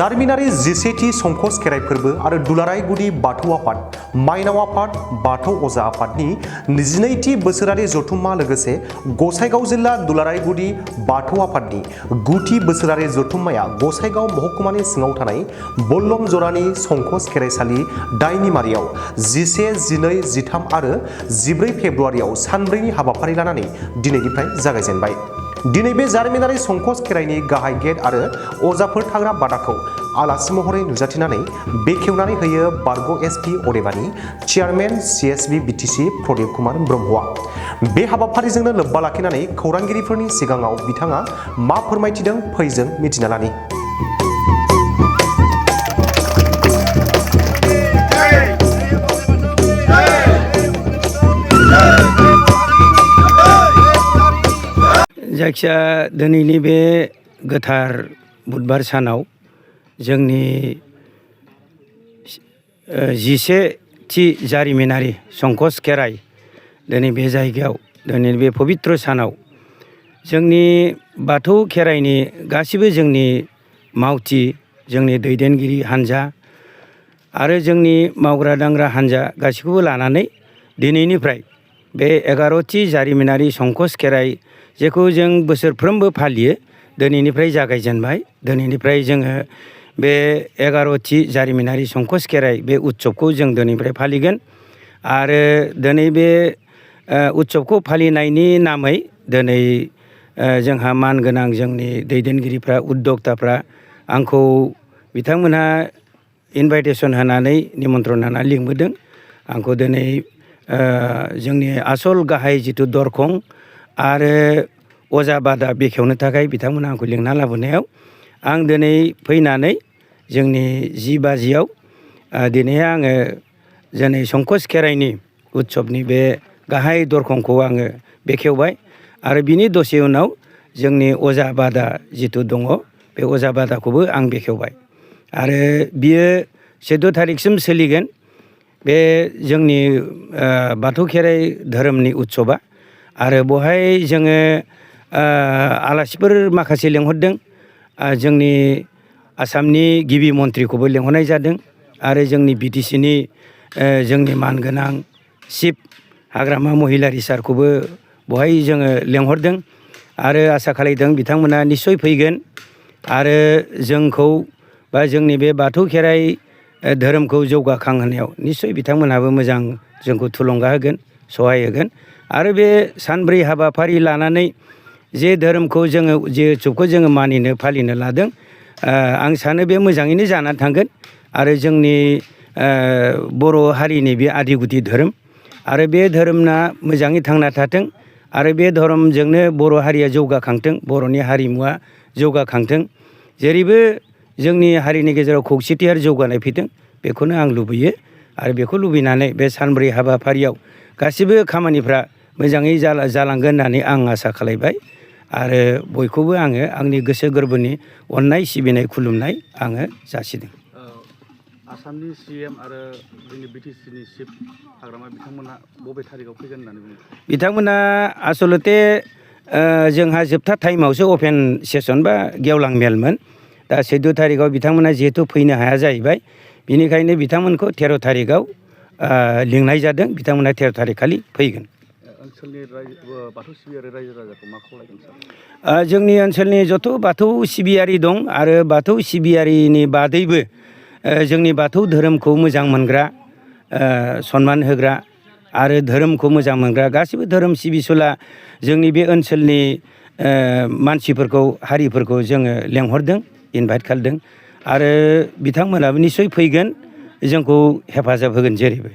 जारिमिनारि जिसेथि संकस खेराइ फोरबो आरो दुलाराय गुदि बाथौ आफाद माइनाव आफाद बाथौ अजा आफादनि 22थि बोसोरारि जथुम्मा लोगोसे गसाइगाव जिल्ला दुलाराय गुदि बाथौ आफादनि 9थि बोसोरारि जथुम्माया गसाइगाव महकुमानि सिङाव थानाय बल्लम जरानि संकस खेराइसालि दाइनिमारियाव 11, 12, 13 आरो 14 फेब्रुवारियाव सानब्रैनि हाबाफारि लानानै दिनैनिफ्राय जागायजेनबाय। दिनै बे जारिमिनारि संकस खेराइनि गाहाय गेट आरो अजाफोर थाग्रा बादाखौ आलासि महरै नुजाथिनानै बेखेवनानै होयो बारग' एसपि अदेबानि chairman CSB BTC Pradip Kumar ब्रह्मआ। बे हाबाफारिजोंनो लोब्बा लाखिनानै खौरांगिरिफोरनि सिगाङाव बिथाङा मा फोरमायथिदों फै जों मिथिना लानि। जायखिया दिनैनि बे गोथार बुधबार सानाव जोंनि 11थि जारिमिनारि संकस खेराइ दिनै बे जायगायाव दिनै बे पबित्र सानाव जोंनि बाथौ खेराइनि गासिबो जोंनि मावथि जोंनि दैदेनगिरि हान्जा आरो जोंनि मावग्रा दांग्रा हान्जा गासैखौबो लानानै दिनैनिफ्राय बे 11थि जारिमिनारि संकस खेराइ जेखौ जों बोसोरफ्रोमबो फालियो दिनैनिफ्राय जागायजेनबाय। दिनैनिफ्राय जोङो बे 11थि जारिमिनारि संकस खेराइ बे उत्सबखौ जों दिनैनिफ्राय फालिगोन आरो दिनै बे उत्सबखौ फालिनायनि नामै दिनै जोंहा मानगोनां जोंनि दैदेनगिरिफ्रा उद्यक्ताफ्रा आंखौ बिथांमोनहा इनभाइटेसन होनानै निमन्त्रन होनानै लिंबोदों। आंखौ दिनै जोंनि आसल गाहाय जिथु दरखं आरो अजा बादा बेखेवनो थाखाय बिथांमोना आंखौ लिंना लाबोनायाव आं दिनै फैनानै जोंनि 10 बाजियाव दिनै आङो जोंनि संकस खेराइनि उत्सबनि बे गाहाय दरखंखौ आङो बेखेवबाय आरो बिनि दसे उनाव जोंनि अजा बादा जिथु दङ बे अजा बादाखौबो आं बेखेवबाय आरो बियो 14 थारिखसिम सोलिगोन। बे जोंनि बाथौ खेराइ धोरोमनि उत्सबा आरो बहाय जोङो आलासिफोर माखासे लेंहरदों। जोंनि आसामनि गिबि मन्थ्रिखौबो लेंहरनाय जादों आरो जोंनि BTCनि जोंनि मानगोनां चिफ हाग्रामा महिलारि सारखौबो बहाय जोङो लेंहरदों आरो आसा खालामदों बिथांमोना निस्सय फैगोन आरो जोंखौ बा जोंनि बे बाथौ खेराइ धोरोमखौ जौगाखांहोनायाव निस्सय बिथांमोनहाबो मोजां जोंखौ थुलुंगा होगोन सहाय होगोन आरो बे सानब्रै हाबाफारि लानानै जे धोरोमखौ जोङो जे उत्सबखौ जोङो मानिनो फालिनो लादों आं सानो बे मोजाङैनो जानानै थांगोन आरो जोंनि बर' हारिनि बे आदि गुदि धोरोम आरो बे धोरोमना मोजाङै थांना थाथों आरो बे धोरोमजोंनो बर' हारिया जौगाखांथों, बर'नि हारिमुवा जौगाखांथों, जेरैबो जोंनि हारिनि गेजेराव खौसेथि आरो जौगानाय फैथों बेखौनो आं लुबैयो आरो बेखौ लुबैनानै बे सानब्रै हाबाफारियाव गासिबो खामानिफ्रा मोजाङै जालांगोन होननानै आं आसा खालामबाय आरो बयखौबो आङो आंनि गोसो गोरबोनि अननाय सिबिनाय खुलुमनाय आङो जासिदों। आसामनि CM आरो जोंनि BTCनि चिफ हाग्रामा बिथांमोना बबे थारिखआव फैगोन होननानै बुङो? बिथांमोना आसलते जोंहा जोबथा टाइमावसो अपेन सेसन बा गेवलां मेलमोन। दा 14 थारिखआव बिथांमोना जिहेथु फैनो हाया जाहैबाय बिनिखायनो बिथांमोनखौ 13 थारिखआव लिंनाय जादों। बिथांमोना 13 थारिख खालि फैगोन। ओनसोलनि बाथौ सिबियारि रायजो राजाखौ मा खावलायगोन सार? जोंनि ओनसोलनि जथ' बाथौ सिबियारि दं आरो बाथौ सिबियारिनि बादैबो जोंनि बाथौ धोरोमखौ मोजां मोनग्रा सनमान होग्रा आरो धोरोमखौ मोजां मोनग्रा गासिबो धोरोम सिबिसुला जोंनि बे ओनसोलनि मानसिफोरखौ हारिफोरखौ जोङो लेंहरदों, इनभाइट खालामदों आरो बिथांमोनाबो निस्सय फैगोन, जोंखौ हेफाजाब होगोन जेरैबो।